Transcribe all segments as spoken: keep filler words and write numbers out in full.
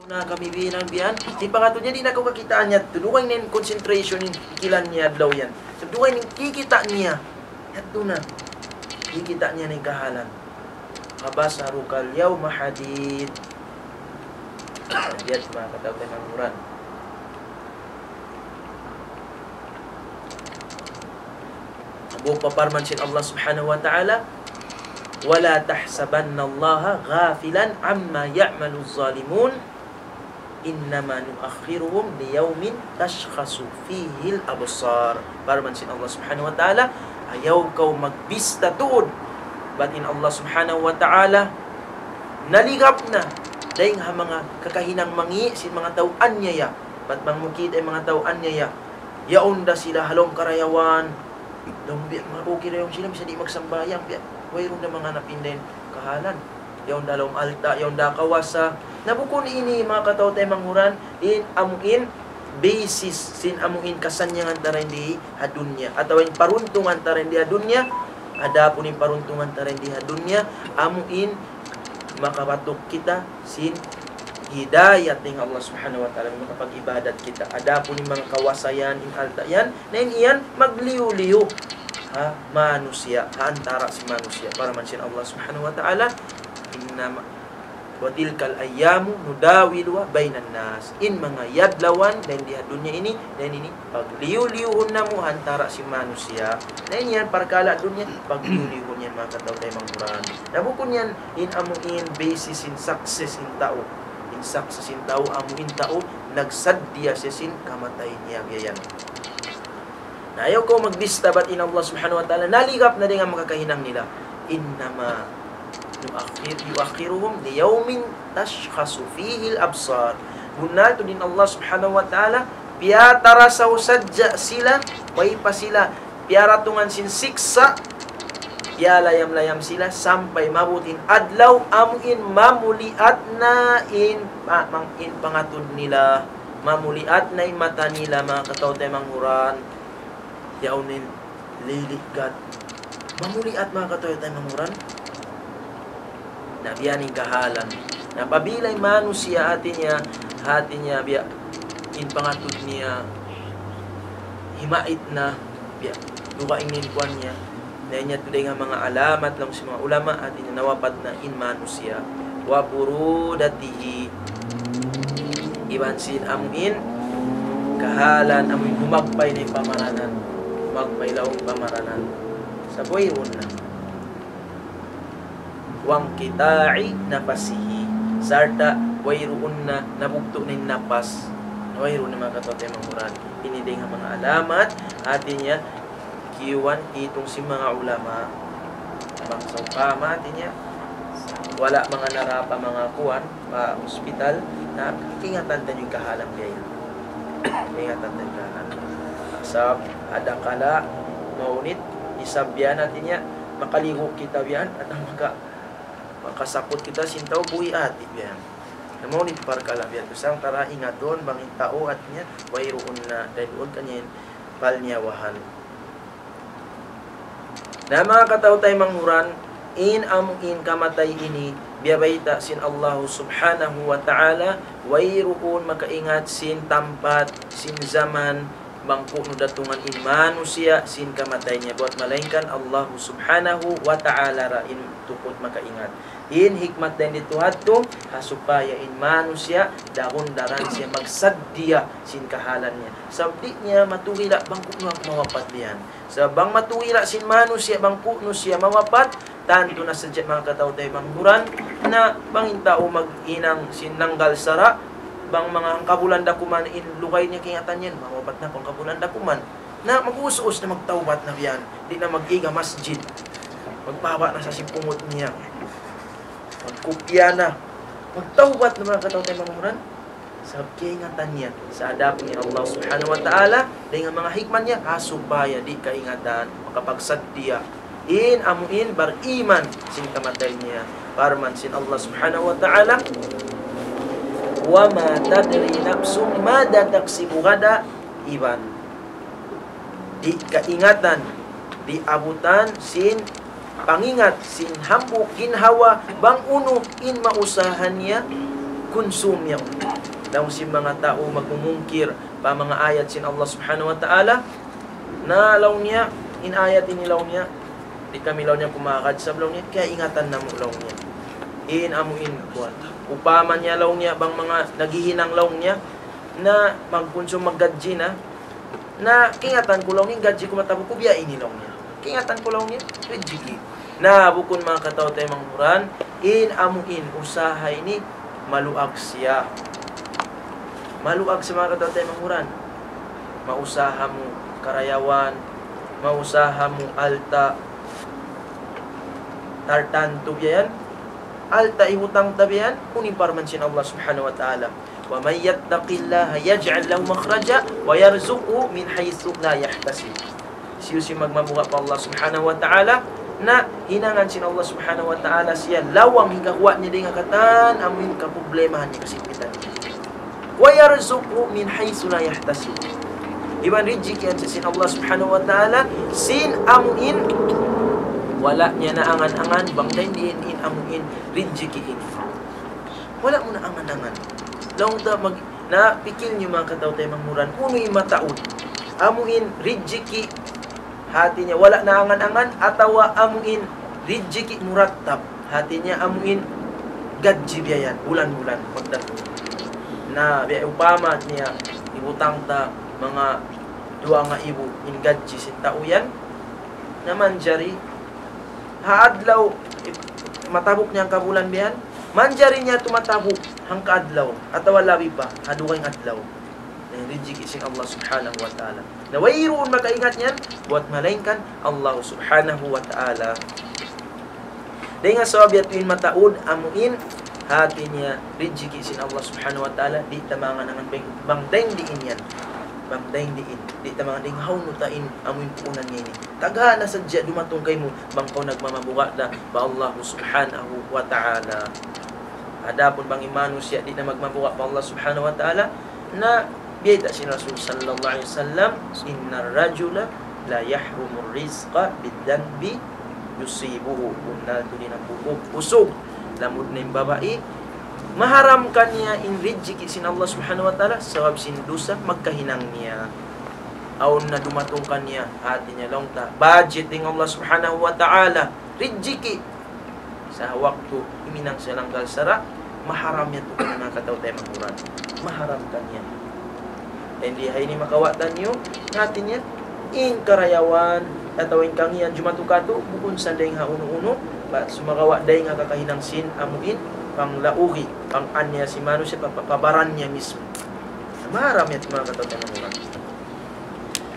Na kami bilang biyan, di' pa katu' niya di' na kaw kakitaan niya, dugaing in concentration in pikilan niya adlaw yan. So, dugaing in kikita' niya, yadtu na. Kikita' niya na in kahalan. فبصرك اليوم حديد. Yan, manga kataw-taymanghuran. Amu pa parman sin Allah Subhanahu wa Ta'ala, ولا تحسبن الله غافلا عما يعمل الظالمون إنما يؤخرهم ليوم تشخص فيه الأبصار. Parman sin Allah Subhanahu wa Ta'ala, ayaw kaw magbista tuud. Bat in Allah Subhanahu wa Ta'ala, naligap na dayn ha manga kakahinang mangi' sin manga tau anyaya. Bat bang mu kita' in manga tau anyaya, yaun da sila ha lawm karayawan, lawm biya' manga okay da yaun sila, misan di' magsambahayang, biya' wayruun da manga napinda in kahalan. Yaun da ha lawm alta', yaun da ha kawasa. Na bukun ini, manga kataw-taymanghuran, in amu in basis sin amu in kasannyangan ta dayn di ha dunya, atawa in paruntungan ta dayn di ha dunya. Adapun in paruntungan ta dayn di ha dunya, amu in makabatuk kita sin hidayat dayn ha Allah Subhanahu wa Ta'ala, makapag-ibadat kita. Adapun in manga kawasa yan, in alta' yan, na in yan magliyu-liyu ha manusiya', ha antara' sin manusiya'. Parman sin Allah Subhanahu wa Ta'ala, إنما وتلك الأيام نداولها بين الناس. In manga adlawan dayn di ha dunya ini, dayn ini, pagliyu-liyuhun namu' ha antara' sin manusiya'. Na in yan parkala' dunya, pagliyu-liyuhun yan, manga kataw-taymanghuran. Na bukun yan in amu in basis in success in tau. In success in tau, amu in tau nagsaddiya siya sin kamatay niya biya' yan. Na ayaw kaw magbista, bat in Allah Subhanahu wa Ta'ala, naligap na dayn ha manga kakahinang nila. إنما يؤخر-, يؤخرهم ليوم تشخص فيه الأبصار. Bunnal tuud in Allah Subhanahu wa Ta'ala, piyatarasaw sadja sila, way pa sila piyaratungan sin siksa', piyalayam-layam sila sampay maabut in adlaw amu in mamuliat na in pa-, mang-, in pangatud nila, mamuliat na in mata nila, manga kataw-taymanghuran. Yaun in liligkat. Mamuliat, manga kataw-taymanghuran. Na biya' ini in kahalan. Na apabila in manusiya' hati niya, hati niya biya' in pangatud niya himait na, biya' dugaing in kuwan niya. Na in yadtu dayn ha manga alamat laung sin manga ulama, hati niya nawapat na in manusiya'. وبرودته. Iban sin amu in kahalan, amu in humagpay na in pamaranan. Humagpay laung pamaranan. Sa' wayruun na. وانقطاع نفسه. Sarta' wayruun na, nabugtu' na in napas. Wayruun na, manga kataw-taymanghuran. Ini dayn ha manga alamat, hati niya, kiyuwan, hitung sin manga ulama. Bang sawpama, hati niya, wala' manga narapa, manga kuwan, pa hospital, na kaingatan ta in kahalan biya' yan. Kaingatan ta in kahalan. Sabab, adakala, mahunit, isab biya' yan, hati niya, makaligu' kita biya' yan, atawa maka-, makasaput kita sin tau buhi' hati biya' yan. Na mahunit parkala' biya' yan. Tusang tara ingatun, bang in tau, hati niya, wayruun na, dayn duun kaniya in palniyawahan. Na manga kataw-taymanghuran, in amu in kamatay ini, biyabayta' sin Allahu Subhanahu wa Ta'ala, wayruun makaingat sin tampat, sin jaman, bang ku'nu datungan in manusiya', sin kamatay niya buwat malaingkan Allahu Subhanahu wa Ta'ala ra in tuput makaingat. In hikmat dayn ditu hadtu, ha supaya in manusiya', daran-daran siya magsaddiya sin kahalan niya. Sabab di' niya matugila' bang ku'nu aku mawapat biya' yan. Sabab bang matugila' sin manusiya' bang ku'nu siya mawapat, tantu na sadja manga kataw-taymanghuran, na bang in tau maghinang sin nanggal sara', bang manga hangkabulan dakuman in lugay niya kaingatan niya, mawapat na aku hangkabulan dakuman. Na mag-us-us na magtawbat na biya' yan. Di' na mag-iga masjid. Magbaba na sa sin pungut niya. Magkupya na. Magtawbat na manga kataw-taymanghuran. Sabab kaingatan niya. Sa' adapun in Allah Subhanahu wa Ta'ala, dayn ha manga hikmat niya, ha supaya di' kaingatan, makapagsaddiya. In amu in bariman sin kamatay niya. Parman sin Allah Subhanahu wa Ta'ala, وما تدري نفس ماذا تكسب غدا. Iban di' kaingatan, di' abutan sin pangingat sin hambuuk ginhawa bang unu in mausaha niya kunsum yaun. Laung sin manga tau magmumungkir pa manga ayat sin Allah Subhanahu wa Ta'ala, na laung niya, in ayat ini laung niya, di' kami laung niya kumakad, sabab laung niya, kaingatan namu' laung niya. In amu in kuwan. Upama niya laung niya, bang manga naghihinang laung niya, na magkunsum maggadji na, na kaingatan ku laung niya, gadji ku matabuk ku biya' ini laung niya. Kaingatan ku laung niya, rijiki. Na bukun manga kataw-taymanghuran, in amu in usaha ini maluag siya. Maluag siya manga kataw-taymanghuran. Mausaha mu karayawan, mausaha mu alta', tartantu biya' yan. Alta' ihutang ta biya' yan, unu in parman sin Allah Subhanahu wa Ta'ala. ومن يتق الله يجعل له مخرجا ويرزقه من حيث لا يحتسب. Hisiyu-siyu magmabuga' pa Allah Subhanahu wa Ta'ala, na hinangan sin Allah Subhanahu wa Ta'ala siya lawang hikakuha' niya dayn ha katan amu in kaproblemahan niya, kasigpitan niya. ويرزقه من حيث لا يحتسب. Iban rijikihan siya sin Allah Subhanahu wa Ta'ala, sin amu in wala' niya naangan-angan, bang dayn diin in amu in rijiki ini. Wala' mu naangan-angan. Laung ta mag-, na pikil niyu manga kataw-taymanghuran, unu in mataud. Amu in rijiki, hati niya wala' naangan-angan, atawa amu in rijiki murattab, hati niya amu in gadji biya' yan, bulan-bulan, magdatung. Na, biya' upama niya, ibutang ta manga duwa nga ibu in gadji sin tau yan, na manjari, ha adlaw, matabuk niya hangka bulan biya' yan, manjari niya tumatabuk hangka adlaw, atawa labi pa, ha dugaing adlaw. Na in rijiki sin Allah Subhanahu wa Ta'ala. Na wayruun makaingat niyan, buwat malaingkan Allah Subhanahu wa Ta'ala. Dayn ha sabab yadtu in mataud, amu in, hati niya, rijiki sin Allah Subhanahu wa Ta'ala, di' ta mangan-angan bang, bang dayn diin yan. Bang dayn diin. Di' ta mangan dayn hawnu ta in, amu in puunan niya ini. Taga na sadja dumatung kaymu, bang kaw nagmamabuga' da pa Allah Subhanahu wa Ta'ala. Adapun bang in manusiya' di' na magmabuga' pa Allah Subhanahu wa Ta'ala, na biyayta' sin Rasul sallallahu alayhi wasallam, إن الرجل ليحرم الرزق بالذنب يصيبه. Bunnal tuud in hambuuk usug, lamud na in babai, maharam kaniya in rijiki sin Allah Subhanahu wa Ta'ala, sabab sin dusa magkahinang niya. Awn na dumatung kaniya, hati niya laung ta, budget dayn Allah Subhanahu wa Ta'ala, rijiki. Sa' waktu himinang siya langgal sara', maharam yadtu kaniya manga kataw-taymanghuran. Maharam kaniya. Dayn di ha ini makawa' taniyu, hati niya, in karayawan, atawa in kangian jumatu katu', bukun sa dayn ha unu-unu, bat sumagawa' dayn ha kakahinang sin amu in, panglaugi, pang-aniya sin manusiya', pa, pa, pa baran niya mismu. Maharam yadtu manga kataw-taymanghuran.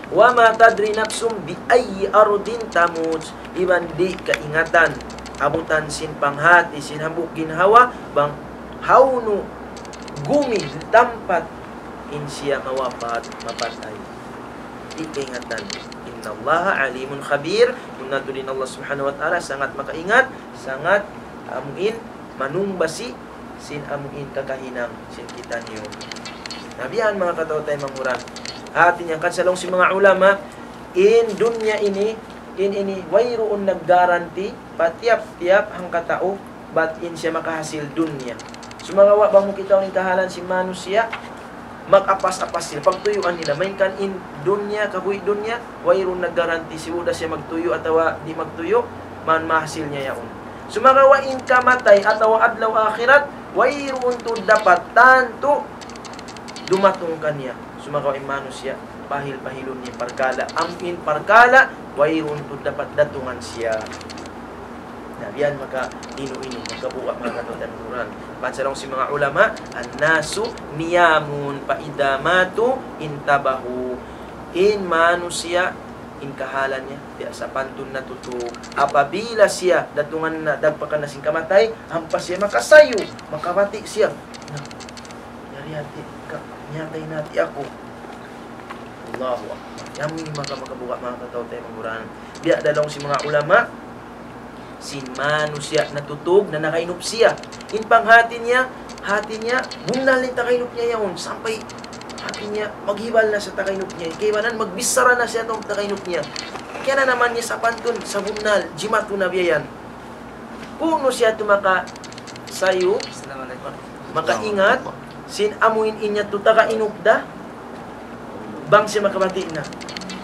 وما تدري نفس بأي أرض تموت. Iban di' kaingatan, abutan sin panghati, sin hambuuk ginhawa, bang hawnu gumi, tampat, in siya mawapat, mapatay. Di' kaingatan. إن الله عليم خبير. Bunnal tuud in Allah Subhanahu wa Ta'ala sangat makaingat, sangat amu in manumbasi sin amu in kakahinang sin kitaniyu. Na biya' yan manga kataw-taymanghuran. Hati niya kan sa laung sin manga ulama, in dunya ini, in ini, wayruun naggaranti, pa tiyap-tiyap hangkatau, bat in siya makahasil dunya. Sumagawa' bang mu kitaun in kahalan sin manusiya', mag-apas-apas sila, pagtuyuan nila. Malayngkan in dunya, kabuhi' dunya, wayruun naggaranti sibu' da siya magtuyu' atawa di' magtuyu', man mahasil niya yaun. Sumagawa' in kamatay atawa adlaw akhirat, wayruun tuud dapat tantu dumatung kaniya. Sumagawa' in manusiya', pahil-pahilun niya in parkala', amu in parkala', wayruun tuud dapat datungan siya. Na, biya' yan maka inu-inu, makabuga' manga kataw-taymanghuran. Bang sa laung sin manga ulama, الناس نيام فإذا ماتوا انتبهوا. In manusiya', in kahalan niya, biya' sapantun natutug. Apabila siya, datungan na, dagpakan na sin kamatay, ampa siya makasayu, makabati' siya. Na, yari hati, ka, miyatay na hati aku. Allahu Akbar. Yan in maka-, makabuga' manga kataw-taymanghuran. Biya' da laung sin manga ulama, sin manusiya' natutug na nakainup siya. In panghati niya, hati niya, bunnal in takainup niya yaun. Sampay hati niya, maghibal na sa takainup niya. Kaibanan, magbichara na siya tungud takainup niya. Kaya na naman niya sapantun, sabunnal, jimatu na biya' yan. Kunu' siya tu makasayu. Assalamu alaykum. Makaingat, sin amu in inya tu taga inugda, bang siya makabati' na.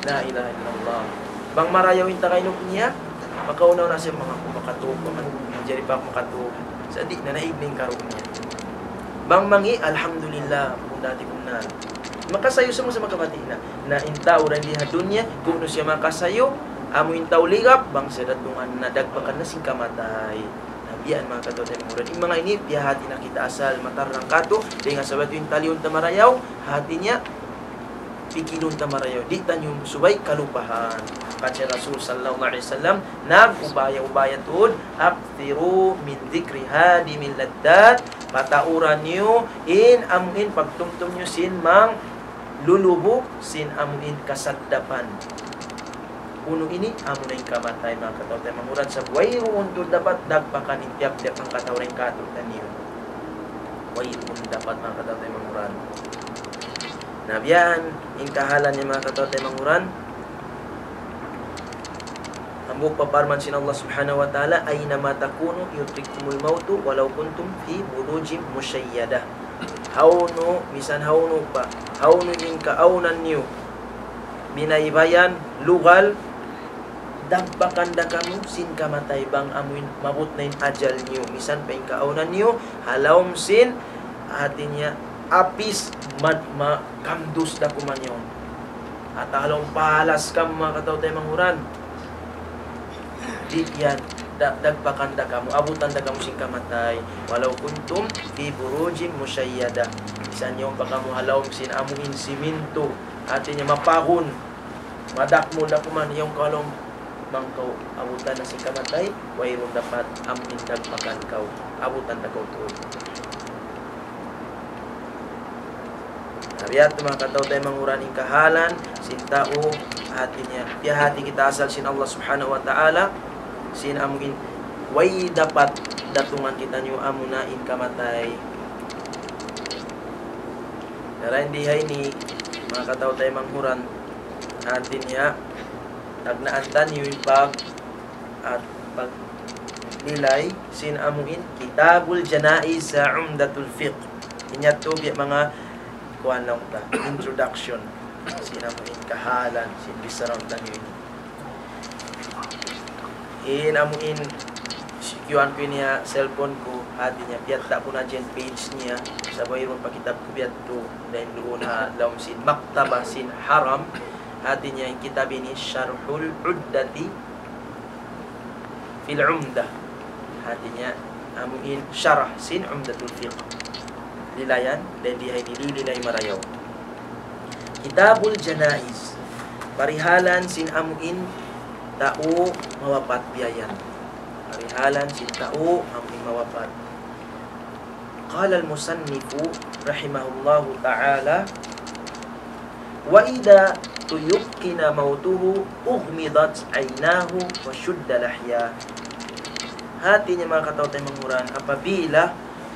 La ilaha illallah. Bang marayaw in taga inug niya, makauna na siya manga kumakatug, manga jari pa kumakatug. Sa' di' na naig na in karug niya. Bang mangi', alhamdulillah, kung dati kung na. Makasayu sa' mu sa' makabati' na. Na in tau dayn di ha dunya, kunu' siya makasayu, amu in tau ligap, bang siya datungan na dagpakan na sin kamatay. Na biya' yan manga kataw-taymanghuran. In manga ini, piyahati na kita asal matarrang katu', dayn ha sabab in taliun ta marayaw, hati niya, pikilun ta marayaw. Di' taniyu subay kalupahan. Kata Rasul sallallahu alayhi wasallam, nag-ubaya-ubaya tuud, أكثروا من ذكر هادم اللذات, patauran niyu, in amu in pagtumtum niyu sin manglulubu, sin amu in kasaddapan. Unu ini, amu na in kamatay, manga kataw-taymanghuran, sa' wayruun tuud dapat dagpakan in tiyap-tiyap hangkatau dayn kātu'niyu. Wayruun dapat, manga kataw-taymanghuran. Na biya' yan, in kahalan niya, manga kataw-taymanghuran. Hambuuk pa parman sin Allah subhanahu wa ta'ala, أينما تكونوا يدرككم الموت ولو كنتم في بروج مشيدة. Hawnu, misan hawnu pa, hawnu in kaawnan niyu, binaybayan, lugal, dagpakan da kamu sin kamatay bang amuin maabut na in ajal niyu, misan pa in kaawnan niyu, ha lawm sin, hati niya, apis, mat-, ma-, kamdus da kuman yaun. Atawa ha lawm palas kamu, manga kataw-taymanghuran. Di' yan, da-, dagpakan da kamu, abutan da kamu sin kamatay. ولو كنتم في بروج مشيدة. Misan yaun pa kamu ha lawm sin amuin simintu, hati niya mapahun, madakmul da kuman yaun kalu bang kaw abutan na sin kamatay, wayruun dapat amuin dagpakan kaw, abutan da kaw tuud. Na biya' ha yan, manga kataw-taymanghuran, in kahalan sin tau, hati niya, piyahati kita asal sin Allah subhanahu wa ta'ala, sin amuin way dapat datungan kitaniyu amuna in kamatay. Na dayn di ha ini, manga kataw-taymanghuran, hati niya, tagnaan taniyu in pag-, at paglilay sin amuin Kitabul Janaiz ha Umdatul Fiqh. Inyatu biya' manga kuwan laung ta, introduction. Sin amuin kahalan, sin bichara taniyu ini. In amuin, kiyuan ku ini ha cellphone ku, hati niya, biya' ta ku na dyan page niya, sa' wayruun pa kitab ku biya' tu, dayn duun ha lawm sin maktaba sin Haram, hati niya, in kitab ini, Sharhul Uddati fil Umdah. Hati niya, amuin sharah sin Umdatul Fiqh. Lilayan, dayn di ha ini lililay marayaw. Kitabul Janaiz. Parihalan sin amuin tau mawapat biya' yan. Parihalan sin tau amuin mawapat. قال المصنف رحمه الله تعالى: وإذا تيقن موته أغمضت عيناه وشد لحياه. Hati niya, manga kataw-taymanghuran, apabila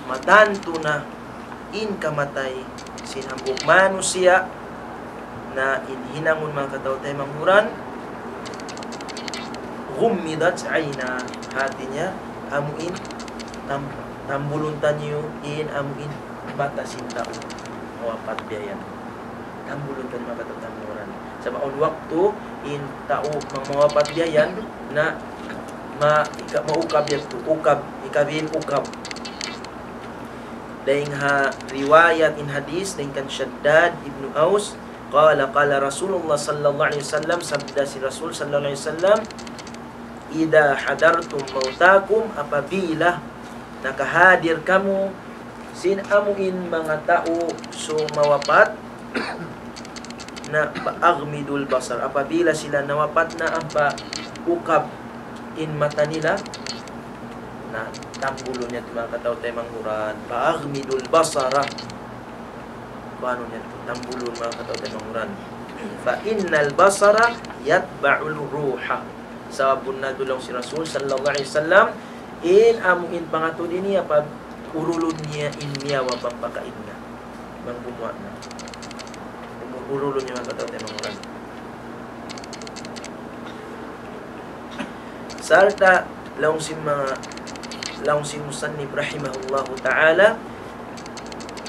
matantu na in kamatay sin hambuuk manusiya', na in hinangun, manga kataw-taymanghuran, غمضت عيناه, hati niya, amuin tam-, tambulun taniyu in amuin mata sin tau mawapat biya' yan. Tambulun taniyu, manga kataw-taymanghuran. Sabab awn waktu in tau ma-, mawapat biya' yan, na ma-, ika-, maukab yadtu, ukab, ikabin ukab. Dayn ha riwayat in hadith, dayn kan Shaddad ibn Aus, قال، قال رسول الله صلى الله عليه وسلم, sabda sin Rasul sallallahu alayhi wasallam, إذا حضرتم موتاكم, apabila nakahadir kamu sin amuin manga tau sumawapat, na فأغمضوا البصر, apabila sila nawapat na, ampa ukab in mata nila, na tambulun niya tu, manga kataw-taymanghuran, فأغمضوا البصر. Kuanun niya tu, tambulun, manga kataw-taymanghuran. فإن البصر يتبع الروح. Sabab bunnal tuud laung sin Rasul sallallahu alayhi wasallam, in amuin pangatud ini, apa, urulun niya in niyawa bang pakain na, bang gumuwa' na. Urulun niya, manga kataw-taymanghuran. Sarta' laung sin manga, laung sin musannif rahimahullahu ta'ala,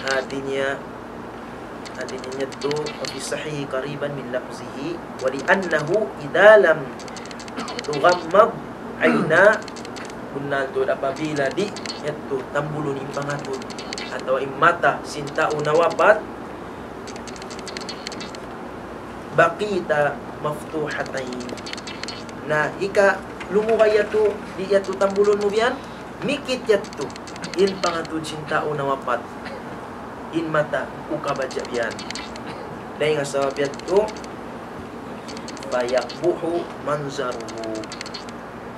Hati niya, hati niya yadtu, وفي الصحيح قريبا من لفظه، ولأنه إذا لم تغمض عينا, bunnal tuud apabila di' yadtu tambulun in pangatud atawa in mata sin tau nawapat, بقيت مفتوحتين. Na, hika lumugay yadtu, di' yadtu tambulun mu biya' yan, mikit yadtu in pangatud sin tau nawapat, in mata, ukab hadja biya' yan. Dayn ha sabab yadtu, فيقبح منظره.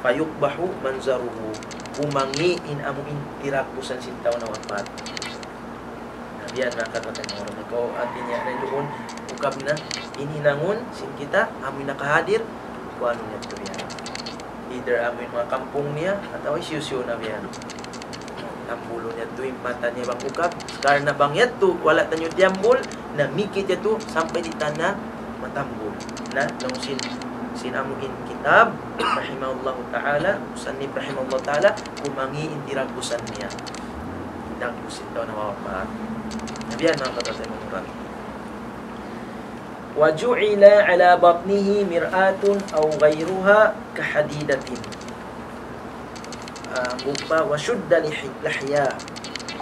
فيقبح منظره. Kumangi' in amu in tiragbusan sin tau nawapat. Na, biya' na katan-katan orang. Ikaw, hati niya na duun, ukab na, in hinangun sin kita, amu in nakahadir, kuanun yadtu biya' yan. Either amu in manga kampung niya, atawa hisiyu-siyu na biya' yan. Tambulun yadtu in mata niya bang ukab. Karna' bang yadtu, wala' taniyu tiyambul, na mikit yadtu sampay di' ta na matambul. Na, laung sin, sin amu in kitab, rahimahullahu ta'ala, musannif rahimahullahu ta'ala, kumangi' in tiragbusan niya. Dagbus sin tau nawapat. Na, biya' yan, manga katan-katan orang. وجعل على بطنه مرآة أو غيرها كحديدة. Ah, upa, وشد لح-، لحياه.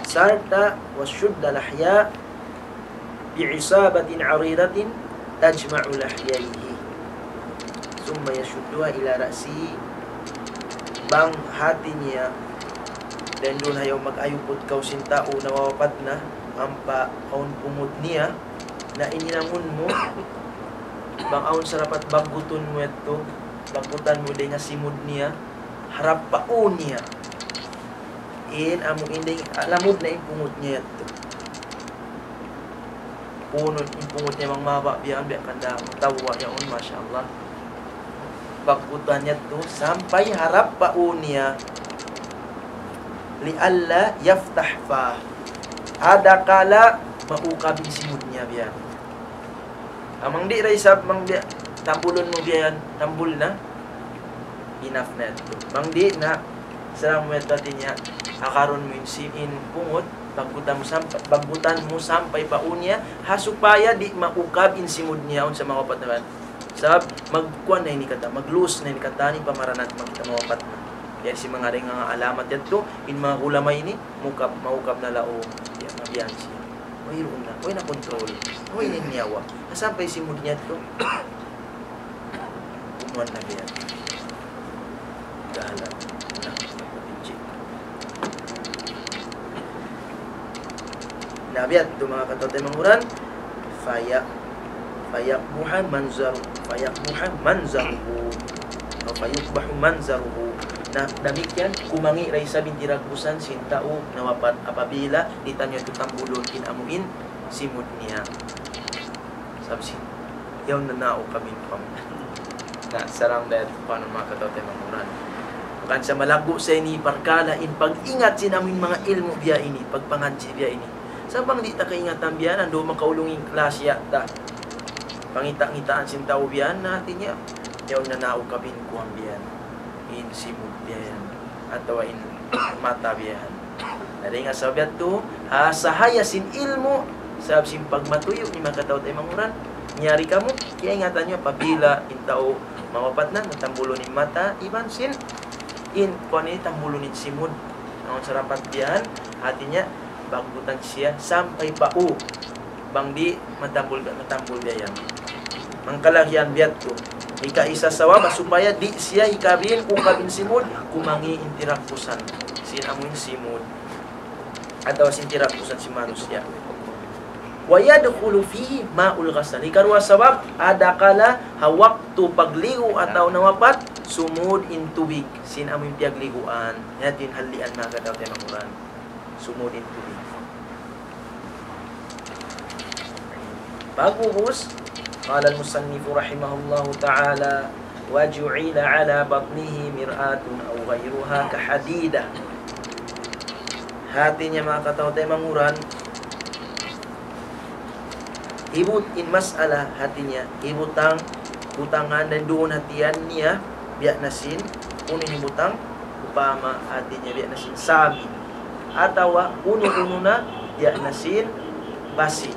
Sarta' وشد لحياه بعصابة عريضة تجمع لحييه. ثم يشدها إلى رأسه. Bang hati niya, dayn duun ha yaun mag-ayuput kaw sin tau nawapat na, ampa awn pungut niya, na in hinangun mu, bang awn sarapat baggutun mu yadtu, baggutan mu dayn ha simud niya, harap pa ū niya. In amu in dayn, ah, lamud na in pungut niya yadtu. Punut in pungut niya bang mahaba' biya' yan, biya' kanda tau yaun, masha Allah. Baggutan yadtu sampay harap pa ū niya. لئلا يفتح فاه. Adakala maukab in simud niya biya' yan. Amang di' da isab, bang biya' tambulun mu biya' yan, tambul na. Enough na yadtu. Bang di' na, sarang mu yadtu, hati niya, akarun mu in si-, in pungut, baggutan mu samp-, baggutan mu sampay pa ū niya, ha supaya di' maukab in simud niya awn sa mawapat na biya' yan. Sabab, magkuan na ini katan, mag-loose na ini katan, in pamaranat magkita' mawapat na. Kaya sin manga dayn ha alamat yadtu, in manga ulama ini, mukab, maukab na laung, ya, mabiyan siya. Wayruun na, way na control, way na in nyawa. Na sampay simud niya yadtu. Umuan na biya' yan. Gahala. Na, na biya' yadtu manga kataw-taymanghuran, faya-, fayaqbuha manzar-, fayaqbuha manzaruhu. Atawa fayuqbahu manzaruhu. Na, damikkiyan, kumangi' da isab in tiragbusan sin tau nawapat apabila di' taniyu tambulun in amu in simud niya. Sabab sin, yaun na naukab in kuwan. Na, sarang da yadtu kuwan manga kataw-taymanghuran. Bukan sa malaggu' sa ini parkala' in pag-ingat sin amu in manga ilmu' biya' ini, pagpangadji' biya' ini. Sa' bang di' ta kaingatan biya' yan, andu' makaulung in klasi ta. Pangita'-ngitaan sin tau biya' yan, na hati niya, yaun na naukab in kuwan biya' yan. In simud biya' yan. Atawa in mata biya' yan. Na dayn ha sabab yadtu, ha sahaya sin ilmu', sabab sin pagmatuyu' ini manga kataw-taymanghuran, miyari kamu, kiyaingatan niyu apabila in tau mawapat na, natambulun in mata, iban sin, in, kuwan ini tambulun in simud, awn sarapat biya' yan, hati niya, baggutan siya sampay pa ū. Bang di', matambul, matambul biya' yan. Hangkan laung biya' yadtu. Hikaisa sabab, supaya di' siya hikabin, ukab in simud, kumangi' in tiragbusan sin amu in simud. Atawa sin tiragbusan sin manusiya'. ويدخل فيه ماء الغسل. Hikaruwa sabab, adakala ha waktu pagligu' atawa nawapat, sumud in tubig sin amu in piyagliguan. Yadtu in halian manga kataw-taymanghuran. Sumud in tubig. Pag'ubus, قال المصنف رحمه الله تعالى: وجعل على بطنه مرآة أو غيرها كحديدة. Hati niya manga kataw-taymanghuran, hibut in mas'ala hati niya, hibutang, butangan dayn duun ha tiyan niya, biya' na sin, unu in hibutang, upama hati niya biya' na sin samin. Atawa unu-unu na, Biya' na sin basi'.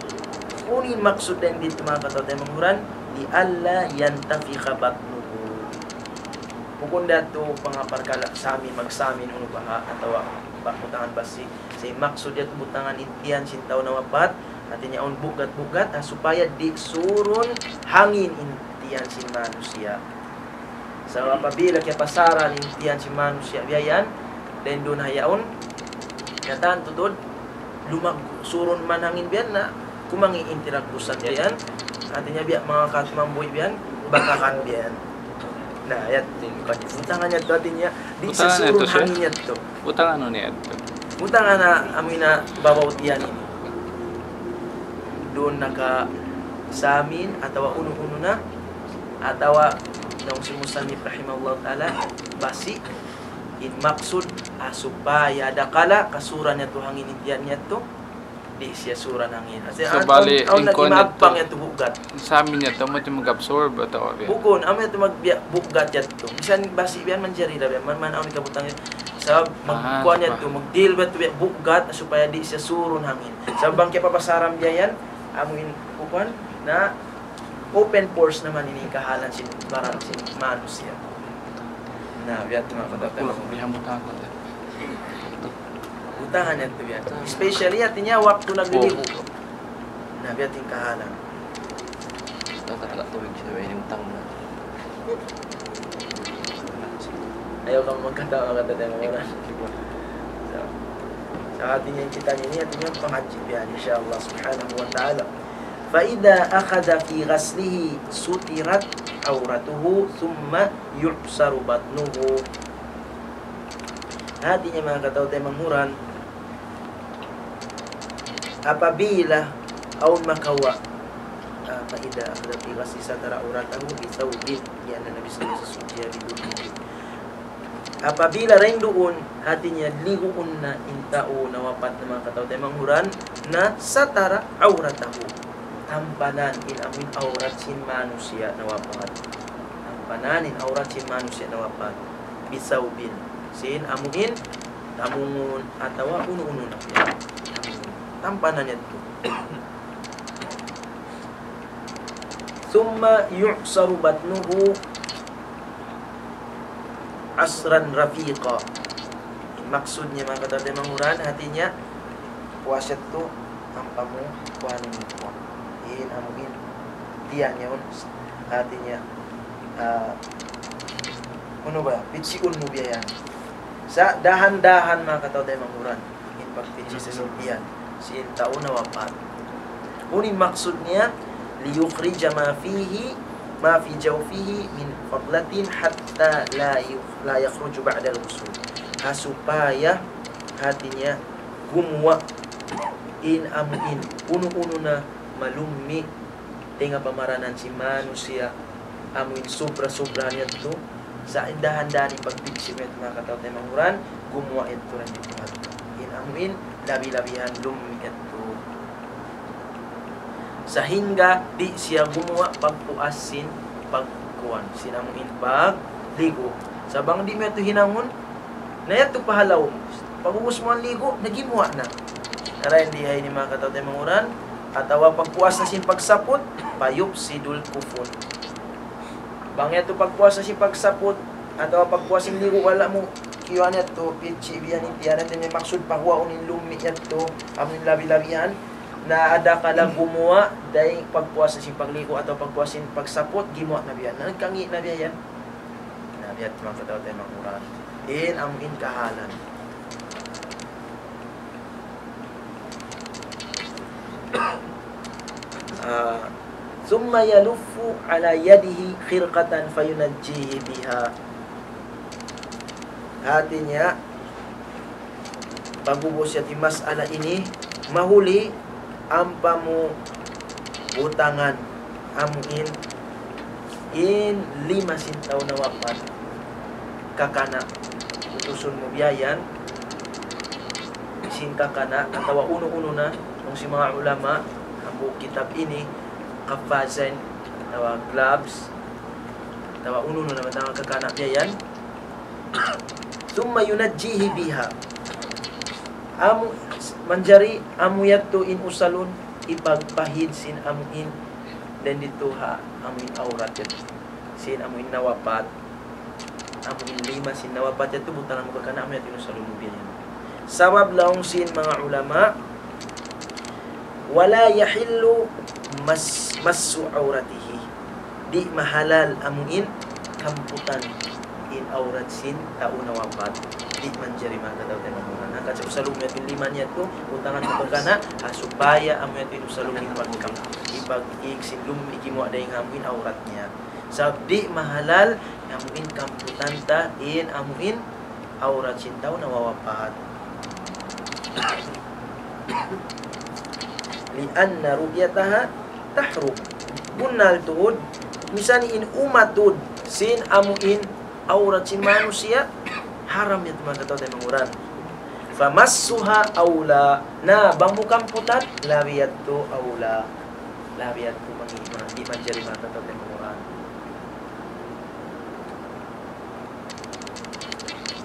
Unu in maksud dayn didtu manga kataw-taymanghuran, لئلا ينتفخ بطنه. Bukun da yadtu manga parkala' samin, magsamin unu baha' atawa ba-, butangan basi'. Sa' in maksud yadtu butangan in tiyan sin tau nawapat, hati niya awn bugat-bugat, ha supaya di' surun hangin in tiyan sin manusiya'. Sabab apabila kiyapasaran in tiyan sin manusiya' biya' yan, dayn duun ha yaun, katan tuud, lumag-, surun man hangin biya' yan na, kumangi' in tiragbusan biya' yan, hati niya biya' manga katumambuy biya' yan, bakakan biya' yan. Na, yadtu, butangan yadtu hati niya, di' sa surun hangin yadtu. Butangan unu yadtu? Butangan na amu in ha babaw tiyan ini. Duun na ka samin atawa unu-unu na, atawa laung sin musannif rahimahullahu ta'ala, basi', in maksud, ha supaya dakala' kasuran yadtu hangin in tiyan yadtu, di' siya surun hangin. Hati niya, awn, awn nag-imabang yadtu bugat. Samin yadtu, amu yadtu mag-absorb atawa biya'? Bukun, amu yadtu magbiya', bugat yadtu. Misan basi' biya' yan manjari da biya' yan, man, man awn kabutang yadtu. Sabab magkuan yadtu, mag-deal biya' yadtu biya' bugat supaya di' siya surun hangin. Sabab bang kiyapapasaran biya' yan, amu in kuan, na open force naman ini kahalan sin baran sin manusiya'. Na, biya' yadtu manga kataw-taymanghuran. Butangan yadtu biya' yan. Especially hati niya waktu nagliligo. Na, biya' yadtu in kahalan. Tangka-tangka tubig siya, ini utang na. Ayaw kamu magkatawa, kataw-taymanghuran. So, so, hati niya kita ini, hati niya pangadji' biya' yan, insya Allah subhanahu wa ta'ala. فإذا أخذ في غسله سترت عورته ثم يعصر بطنه. Hati niya manga kataw-taymanghuran, apabila awn makawa', ah, فإذا أخذ في غسله ستر عورته بثوب, لأن النبي صلى الله عليه وسلم سجي ببرده. Apabila dayn duun, hati niya liguun na in tau nawapat na manga kataw-taymanghuran, na ستر عورته. Tampanan in amu in awrat sin manusiya' nawapat. Tampanan in awrat sin manusiya' nawapat. بثوب. Sin amu in tamungun atawa unu-unu na. Tamungun. Tampanan yadtu. ثم يعصر بطنه عصرا رفيقا. In maksud niya manga kataw-taymanghuran, hati niya, puas yadtu, ampa mu, kuanun in kuan. In, amu in, tiyan yaun, hati niya, ah, unu ba, pichiun mu biya' yan. Sa' dahan-dahan manga kataw-taymanghuran. In pagpidsi' sin tiyan sin tau nawapat. Unu in maksud niya, ليخرج ما فيه، ما في جوفه من فضلة حتى لا يخ-، لا يخرج بعد الغسل. Ha supaya hati niya gumuwa' in amu in unu-unu na malummi' tenga pamaranan sin manusiya', amu in subra-subra niya yadtu, sa' dahan-dahan in pagpidsi' niya yadtu manga kataw-taymanghuran, gumuwa' yadtu dayn didtu. In amu in labi-labihan lummi' yadtu. Sahingga di' siya gumuwa' pagpuas sin pagkuan, sin amu in pagligu'. Sa' bang di' mu yadtu hinangun, na yadtu pa ha lawm. Pag'ubus mu ligu', nagimuwa' na. Dayn di ha ini manga kataw-taymanghuran, atawa pagpuas na sin pagsaput, فيفسد الكفن. Bang yadtu pagpuas na sin pagsaput, atawa pagpuas sin ligu', wala' mu kiyuan yadtu, pichi' biya' ini, tiyan yadtu, in maksud pahuwaun in lummi' yadtu, amu in labi-labihan, na adakala gumuwa', dayn pagpuas na sin pagligu', atawa pagpuas sin pagsaput, gimuwa' na biya' yan. Na nagkangi' na biya' yan. Na biya' yadtu manga kataw-taymanghuran. In amu in kahalan. Ah, ثم يلف على يده خرقة فينجيه بها. Hati niya, pag'ubus yadtu in mas'ala ini, mahuli ampa mu butangan amu in, in lima sin tau nawapat, kakana', utusun mu biya' yan, sin kakana', atawa unu-unu na, laung sin manga ulama, hambuuk kitab ini, قفازين, atawa gloves, atawa unu-unu na, manga kakana' biya' yan. ثم ينجيه بها. Amu, manjari amu yadtu in usalun, ipagpahid sin amu in, dayn didtu ha, amu in awrat yadtu. Sin amu in nawapat, amu in lima sin nawapat yadtu, butangan mu kakana' amu yadtu in usalun mu biya' yan. Sabab laung sin manga ulama, ولا يحل مس، مس عورته. Di' mahalal amu in kamputan in awrat sin tau nawapat. Di' manjari manga kataw-taymanghuran. Hangkan sa usalun mu yadtu in lima niya yadtu, butangan mu kakana', ha, supaya amu yadtu in usalun mu in pagkam, ipag-ig sin lum, ikimuwa' dayn ha amu in awrat niya. Sabab di' mahalal amu in kamputan ta in amu in awrat sin tau nawawapat. لأن رؤيتها تحرم. Bunnal tuud, misan in umatud sin amu in awrat sin manusiya', haram yadtu manga kataw-taymanghuran. فمسها أولى. Na, bang mu kamputan, labi yadtu awla. Labi yadtu mangi-, mangi-, manjari manga kataw-taymanghuran.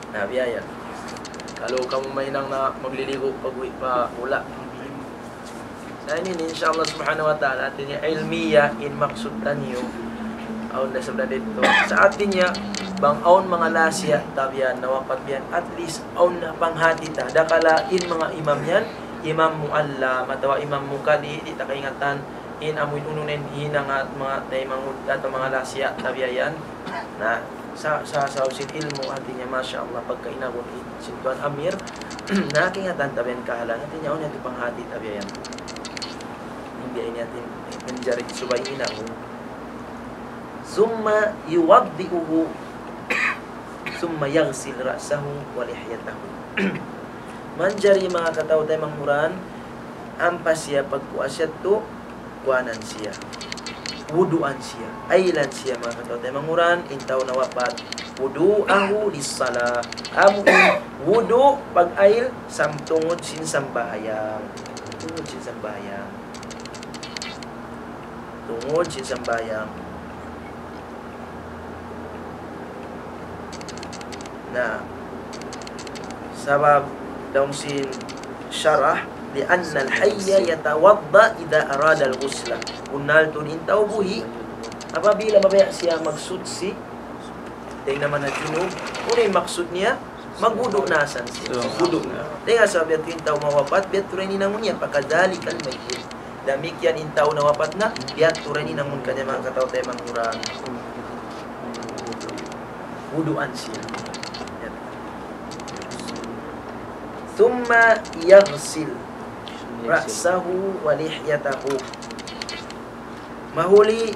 Na, biya' yan. Kalu kamu mahinang na magliligu pag-uwi' pa hula'. Sa' ini, insya Allah subhanahu wa ta'ala, hati niya ilmiya in maksud taniyu. Awn da sabda didtu. Sa' hati niya, bang awn manga lasiya ta biya' yan, nawapat biya' yan, at least awn na panghati ta. Dakala' in manga imam yan, imam muallam, atawa imam mukali, di' ta kaingatan, in amu in unu na in hinang ha manga taymanghud atawa manga lasiya ta biya' yan. Na, sa, sa, sa sin ilmu', hati niya, masha Allah, pagkainagun sin tuan amir, na kaingatan ta biya' yan kahalan, hati niya, awn yadtu panghati ta biya' yan. In biya' ini hati manjari subay inagun. ثم يوضئه ثم يغسل رأسه ولحيته. Manjari manga kataw-taymanghuran, ampa siya pagpuas yadtu, kuanan siya. Wuduan siya. Ailan siya manga kataw-taymanghuran, in tau nawapat. وضوءه للصلاة. Amu in wudu' pag-ail sam-, tungud sin sambahayang. Tungud sin sambahayang. Tungud sin sambahayang. Na, sabab laung sin sharah, لأن الحي يتوضأ إذا أراد الغسل. Bunnal tuud in tau buhi', apabila mabaya' siya magsuchi, dayn ha manga junub, unu in maksud niya, magwudu' na sa siya. Magwudu'. Dayn ha sabab yadtu in tau mawapat, biya' tuud in hinangun niya, فكذلك الميت. Damikkiyan in tau nawapat na, biya' tuud in hinangun kaniya manga kataw-taymanghuran. Wuduan siya. Yan. ثم يغسل رأسه ولحيته. Mahuli,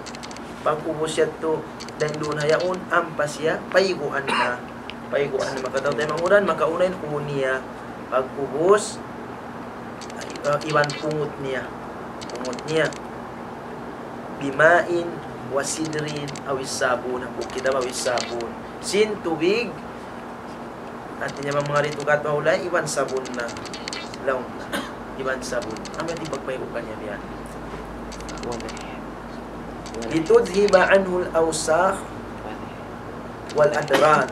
pag'ubus yadtu, dayn duun ha yaun, ampa siya, payguan na. Payguan na manga kataw-taymanghuran, makauna in ū niya, pag'ubus, uh, iban pungut niya. Pungut niya. بماء وسدر أو الصابون. Bukun kita ba أو الصابون. Sin tubig, hati niya manga ritu katu' ha hula', iban sabun na. Laung na. Iban sabun. Amu in pagpaygu kaniya biya' yan. لتذهب عنه الأوساخ والأدران.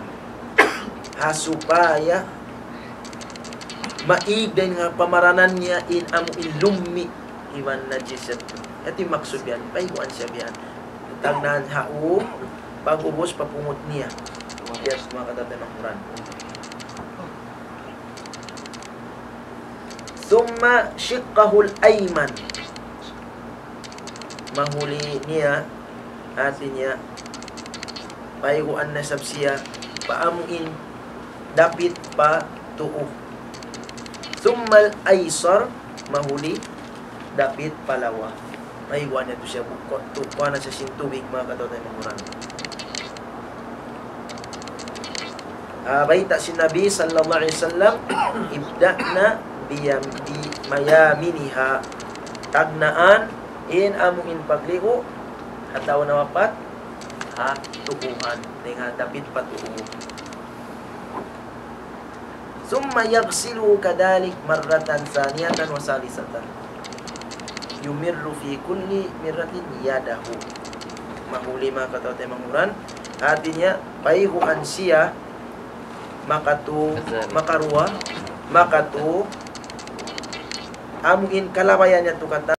Ha supaya maig dayn ha pamaranan niya in amu in lummi' iban najis yadtu. Yadtu in maksud biya' yan, payguan siya biya' yan. Tagnaan ha ū, pag'ubus papungut niya. Biya' manga kataw-taymanghuran. ثم شقه الأيمن. Mahuli niya, hati niya, payguan na isab siya pa amu in dapit pa tuu. ثم الأيسر, mahuli dapit pa lawa. Payguan niya tu siya bukun, tu, kuanan siya sin tubig, manga kataw-taymanghuran. Ah, bayta' sin Nabi sallallahu alayhi wasallam, ابدأن بيم-، بميامنها. Tagnaan in amu in pagligu' ha tau nawapat, ha tuuhan, dayn ha dapit pa tuu. ثم يغسله كذلك مرة ثانية وثالثة. يمر في كل مرة يده. Mahuli manga kataw-taymanghuran. Hati niya, payguan siya, makatu, makaruwa, makatu, amu in kalabayan niya tu katan